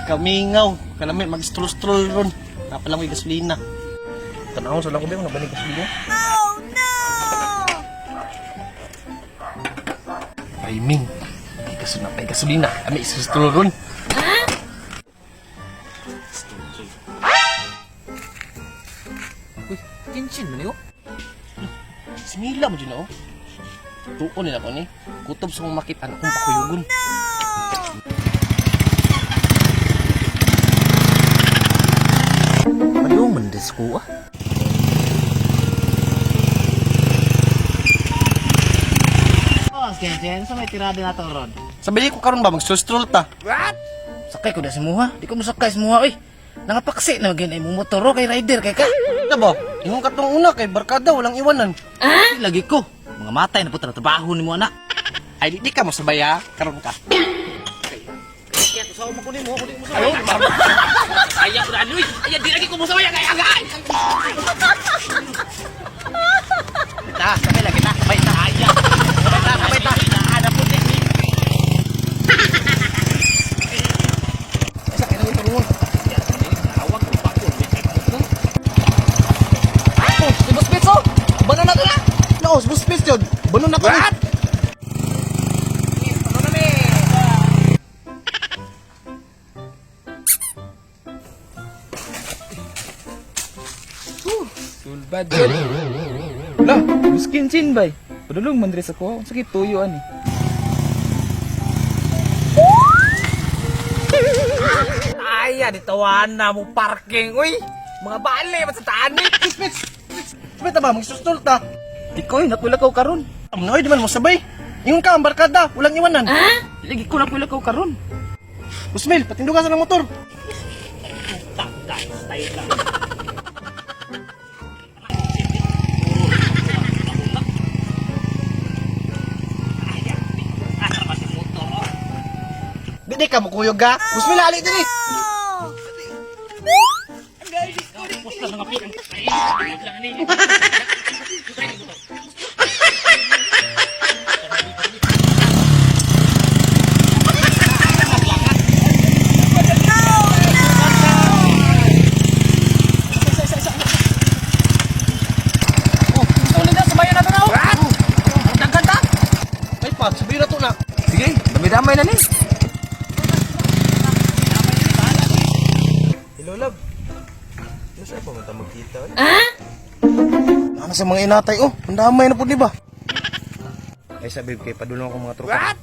Kamingaw. Kanami mag-stroll-stroll ron. Napalang may gasolina. Tanaw sa lang ko ba yung nabanig gasolina? Oh no! Timing. May gasolina, may gasolina. Ami stroll ron. Uy, tension man yo. Sinila mo dyan oh. Tuon nila ko ni. Kutob sa kong makita na kong pakuyugon. Padung man des ko ah. Oh, Jen, sa may tirada na to ron. Sabi ko karon ba mag-stroll ta. Sakay ko na si Muha. Di ko musakay si Muha, oy. Nangapaksi na magin ay mo motor oh, kay rider kay ka. Na ba? Ingon ka tong una kay barkada walang iwanan. Di lagi ko. Mga matay na po trabaho ni mo anak. Ay di ka mo sabay ha. Karon ka. Ayaw na uy. Ayaw di lagi ko musaway kay agay. Ta, sabay lang kita. Sabay ta. Ayaw. Sabay ta, sabay ta. Ana po ni. Ay, sakay na yung turungon. Awag ko pa ko. Oh, si Boss Pits oh. Bano na to na. No, si Boss Pits yun. Bano na to ni. Sulbad. Lah, miskin sin bay. Padulong man diri sa kuha. Unsa kay tuyo ani? Ay, dito na mo parking, uy. Mga bale man sa taan ni. Boss Pits. Sabay ta ba mag-stroll ta. Di ko nakulakaw karon. Amnoy di man mo sabay. Ingon ka ang barkada, walang iwanan. Di lagi ko nakulakaw karon. Usmil, patindugan sa ng motor. Di di ka mukuyog ka. Usmil, ali dili. Oh, tuloy na sabayan na to na. Ang daghan ta. Ay pa, sabihin na to na. Sige, dami-damay na ni. Hello, love. Nasa pa man ta magkita? Ano sa mga inatay oh, ang damay na po di ba? Ay sabi kay padulong ako mga tropa. What?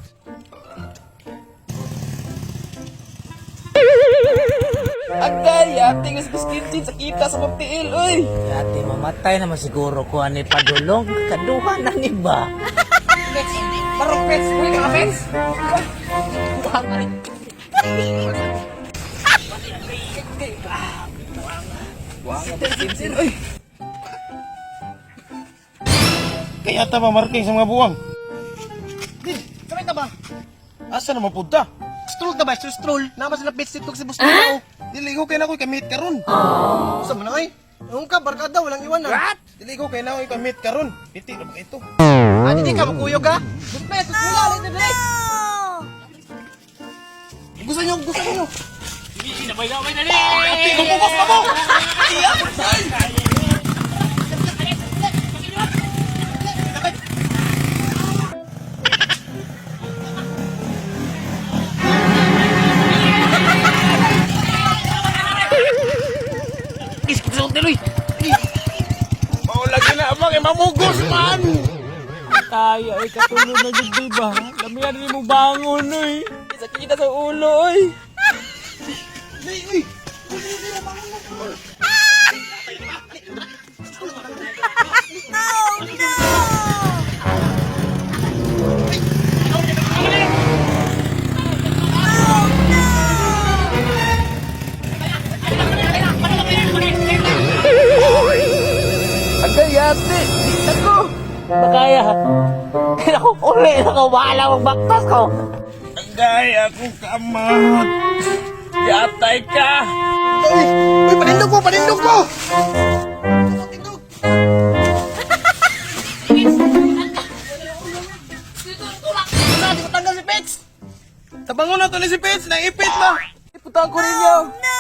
Agay, ating is miskin sin sakita sa pagtiil, oy. Dati mamatay naman siguro ko ani padulong kaduha na ni ba. Barong pets, uy ka pets. Buang sin, oy. Kaya ta ba marking sa mga buwang? Din, sabay ta ba? Asa na mapunta? Stroll ta ba? Stroll. Nama sila pits dito si Boss Milo. Dili ko kay na ko kamit karon. Sa man ay? Ang ka barkada walang iwanan. What? Dili ko kay na ko kamit karon. Piti ra ba ito? Ah, di ka makuyog ha? Boss Milo, Boss Milo, ali dili. Gusto niyo, gusto niyo. Ate, bumugos na mo! Maulagi na amang mamugos man. Tayo ay katulog na jud di ba? Lamian ni mo bangon oy. Sakita sa ulo oy. Oh no! Agay ate, di na ko. Bakaya. Ako uli na ko bahala ang baktas ko. Agay akong kamot. Yatay ka. Uy, uy, panindog mo, panindog mo! Saan, di matanggal si Pets? Tabangon na to ni si Pets, naipit ba? Putang ko ninyo. No!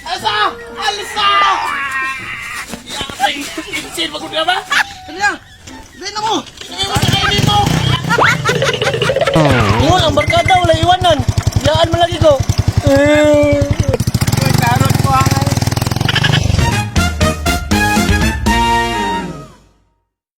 Asa! Alisa! Insin, magod na ba? Kanya! Dili na mo! Sige mo sa kainin mo! Ingon ang barkada.